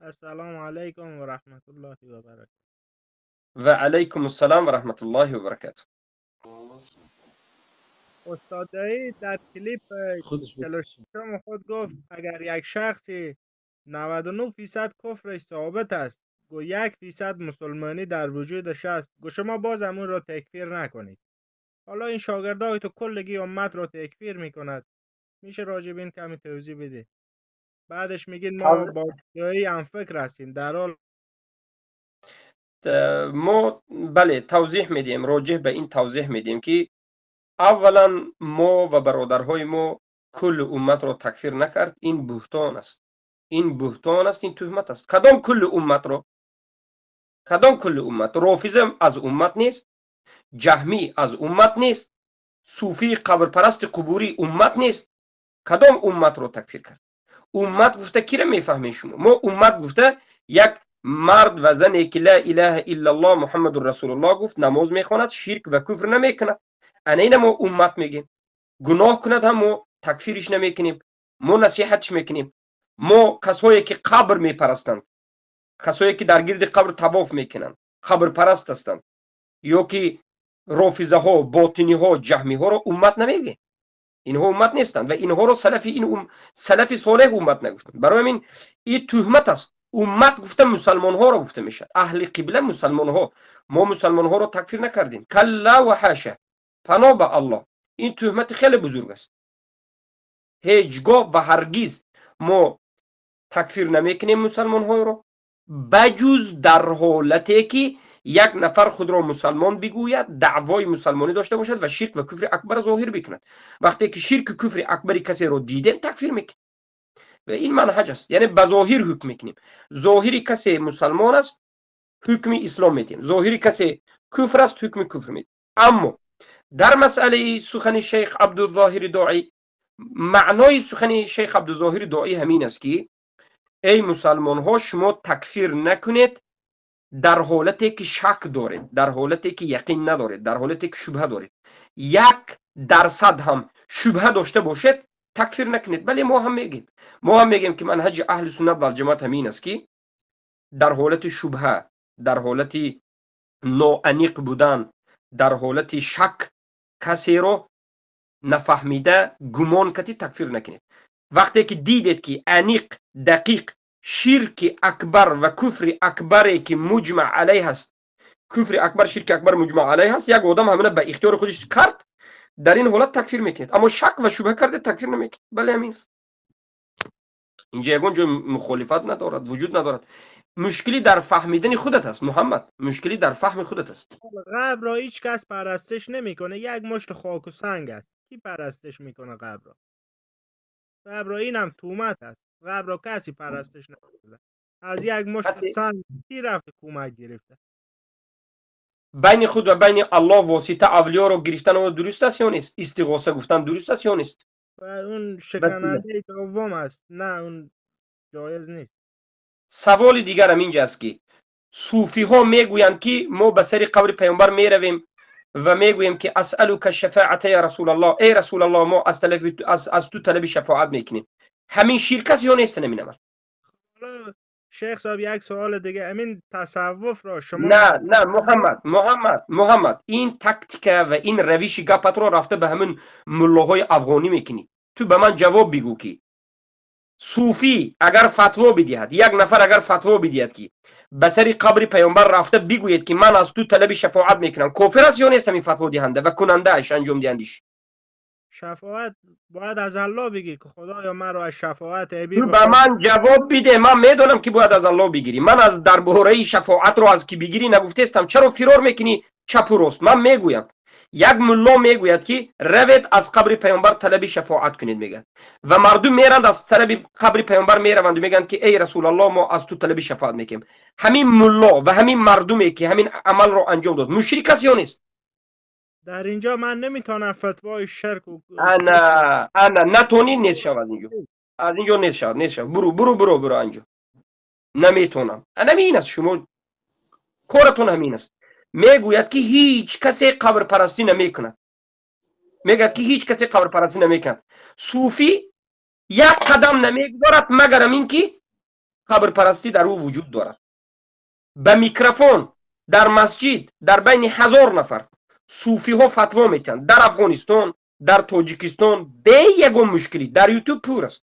السلام علیکم و رحمت الله و برکاته. و علیکم السلام و رحمت الله و برکاته. استاد دایی در کلیپ خودش 46 خود گفت اگر یک شخصی 99% کفرش ثابت است، گو 1% مسلمانی در وجودش است، گو شما باز همون را تکفیر نکنید. حالا این شاگردای تو کلگی امت را تکفیر میکند. میشه راجع به این کمی توضیح بده؟ بعدش میگین ما با دایی هم فکر هستیم. در حال ما بله توضیح میدیم، راجع به این توضیح میدیم که اولا ما و برادرهای ما کل امت را تکفیر نکرد. این بهتان است، این بهتان است، این تهمت است. کدام کل امت را؟ کدام کل امت؟ رافضه از امت نیست، جهمی از امت نیست، صوفی قبرپرست قبوری امت نیست. کدام امت را تکفیر کرد؟ امت گفته کی را میفهمین شما؟ ما امت گفته یک مرد و زنی که لا اله الا الله محمد رسول الله گفت، نماز میخواند، شرک و کفر نمیکند. انا اینه ما امت میگیم. گناه کند هم ما تکفیرش نمیکنیم، ما نصیحتش میکنیم. ما کسایی که قبر میپرستند، کسایی که در گرد قبر طواف میکنند، قبر پرست هستند، یا که رافضه ها، باطنی ها، جهمی ها رو امت نمیگیم. اینها امت نیستند و اینها رو سلف این سلف صالح امت نگفتند. برای همین این تهمت است. امت گفته مسلمان ها رو گفته میشه، اهل قبله مسلمان ها. ما مسلمان ها رو تکفیر نکردیم، کلا و حاشا، پناه به الله. این تهمت خیلی بزرگ است. هیچگاه و هرگز ما تکفیر نمیکنیم مسلمان ها رو، بجز در حالتی که یک نفر خود را مسلمان بگوید، دعوای مسلمانی داشته باشد و شرک و کفر اکبر ظاهر بکند. وقتی که شرک و کفر اکبری کسی را دیدیم تکفیر میکنیم و این منهج است. یعنی به ظاهر حکم میکنیم. ظاهری کسی مسلمان است حکم اسلام میدیم، ظاهری کسی کفر است حکم کفر میدیم. اما در مسئله سخن شیخ عبدالظاهر داعی، معنای سخن شیخ عبدالظاهر داعی همین است که ای مسلمان ها، شما تکفیر نکنید در حالتی که شک دارید، در حالتی که یقین ندارید، در حالتی که شبهه دارید. 1% هم شبهه داشته باشید تکفیر نکنید. بله ما هم میگیم، ما هم میگیم که منهج اهل سنت و الجماعت همین است که در حالت شبهه، در حالت ناانیق بودن، در حالت شک کسی رو نفهمیده گمان کتی تکفیر نکنید. وقتی که دیدید که انیق دقیق شرک اکبر و کفر اکبری که مجمع علیه است، کفر اکبر شرک اکبر مجمع علیه است، یک آدم همینه به اختیار خودش کرد، در این حالت تکفیر میکنید. اما شک و شبهه کرده تکفیر نمیکنید. بله همین است. اینجا یگان جای مخالفت ندارد، وجود ندارد. مشکلی در فهمیدن خودت است محمد، مشکلی در فهم خودت است. قبر را هیچ کس پرستش نمیکنه، یک مشت خاک و سنگ است. کی پرستش میکنه قبر را؟ قبر را اینم تومت است. قبر را کسی پرستش نمیکنه. از یک مشت سنگ کی رفت کمک گرفته؟ بین خود و بین الله واسطه اولیا رو گرفتن و درست است یا نیست؟ استغاثه گفتن درست است یا نیست؟ و اون شکننده دوم است، نه اون جایز نیست. سوال دیگرم اینجا است که صوفی ها میگویند که ما به سر قبر پیامبر میرویم و میگوییم که اسألک شفاعت یا رسول الله، ای رسول الله ما از تو طلب شفاعت میکنیم. همین شرک است یا نیست؟ نمیدونم. شیخ صاحب یک سوال دیگه، همین تصوف را شما نه نه محمد محمد محمد، این تاکتیک و این روش گپت رو رفته به همین ملاهای افغانی میکنی. تو به من جواب بگو که صوفی اگر فتوا بدهد، یک نفر اگر فتوا بدهد که به سر قبر پیامبر رفته بگوید که من از تو طلب شفاعت میکنم، کافر است یا نیست؟ همین فتوا دهنده و کننده اش، انجام دهندش. شفاعت باید از الله بگیر که خدایا من را از شفاعت ابی تو به من جواب بده. من میدونم که باید از الله بگیری. من از درباره شفاعت رو از کی بگیری نگفتستم. چرا فرار میکنی چپ و راست؟ من میگویم یک ملا میگوید که روید از قبر پیامبر طلب شفاعت کنید، میگه و مردم میرند از طلب قبر پیامبر میروند و میگن که ای رسول الله ما از تو طلب شفاعت میکنیم. همین ملا و همین مردمی که همین عمل رو انجام داد مشرک است یا نیست؟ در اینجا من نمیتونم فتوای شرک و انا نتونی نیست شود اینجا، از اینجا نیست شود، نیست شود. برو برو برو برو اینجا نمیتونم. همین است، شما کارتون همین است. میگوید که هیچ کسی قبر پرستی نمیکند، میگوید که هیچ کسی قبر پرستی نمیکند. صوفی یک قدم نمیگذارد مگر این که Қабрпарастӣ дар ӯ вуҷуд дорад. Ба микрофон дар масҷид дар байни 1000 нафар суфиҳо фатво метиҳанд дар Афғонистон, дар Тоҷикистон, бе ягон мушкилӣ, дар Ютуб пур аст.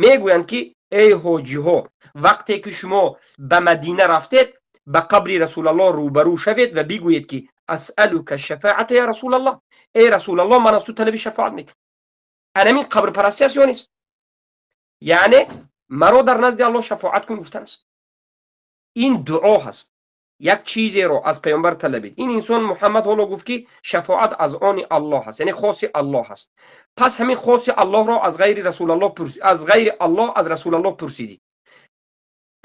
Мегӯянд ки эй ҳоҷиҳо, вақте ки шумо ба Мадина рафтед, ба қабри Расулаллоҳ рӯбарӯ шавед ва бигӯед ки асъалука шафаата я Расулаллоҳ, эй Расулаллоҳ, ман аз ту талаби шафоат мекунам. Анамин қабрпарастӣ аст ё нест? Яъне маро дар назди Аллоҳ шафоат кун гуфтан аст. Ин дуо ҳаст. Як чизеро аз паёмбар талабид. Ин инсон Муҳаммад ҳоло гуфт ки шафоат аз они Аллоҳ ҳаст, яъне хоси Аллоҳ ҳаст. Пас ҳамин хоси Аллоҳро аз ғайри Расулаллоҳ пурсид, аз ғайри Аллоҳ аз Расулаллоҳ пурсидӣ.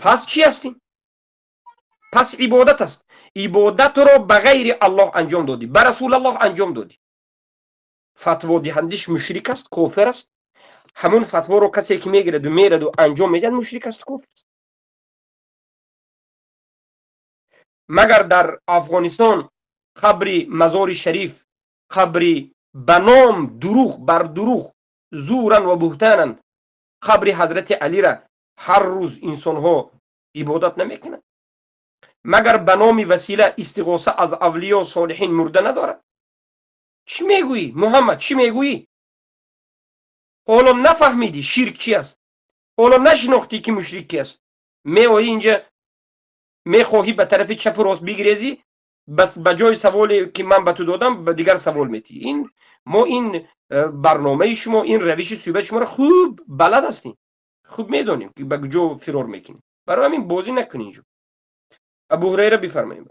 Пас чӣ ҳастӣ? Пас ибодат аст. Ибодатро ба ғайри Аллоҳ анҷом додӣ, ба Расулаллоҳ анҷом додӣ. Фатводиҳандиш мушрик аст, кофир аст. Ҳамун фатворо касе ки мегираду мераду анҷом медиҳад мушрик аст, кофир аст. Магар дар Афғонистон қабри Мазори Шариф, қабри ба ном дурӯғ бар дурӯғ, зуран ва буҳтанан қабри Ҳазрати Алира ҳар рӯз инсонҳо ибодат намекунанд? Магар ба номи васила истиғоса аз авлиё солиҳин мурда надорад? Чӣ мегӯӣ Муҳаммад, чӣ мегӯӣ? Ҳоло нафаҳмидӣ ширк чи аст, ҳоло нашинохтӣ ки мушрик ки аст. Меоӣ инҷа, мехоҳӣ ба тарафи чапу рост бигрезӣ, бас ба ҷои саволе ки ман ба ту додам ба дигар савол метиҳӣ. Ин мо ин барномаи шумо, ин равиши суҳбати шуморо хуб балад ҳастем, хуб медонем ки ба куҷо фирор мекунем. Барои ҳамин бозӣ накунӣ инҷо. Абу Ҳурайра бифармоед.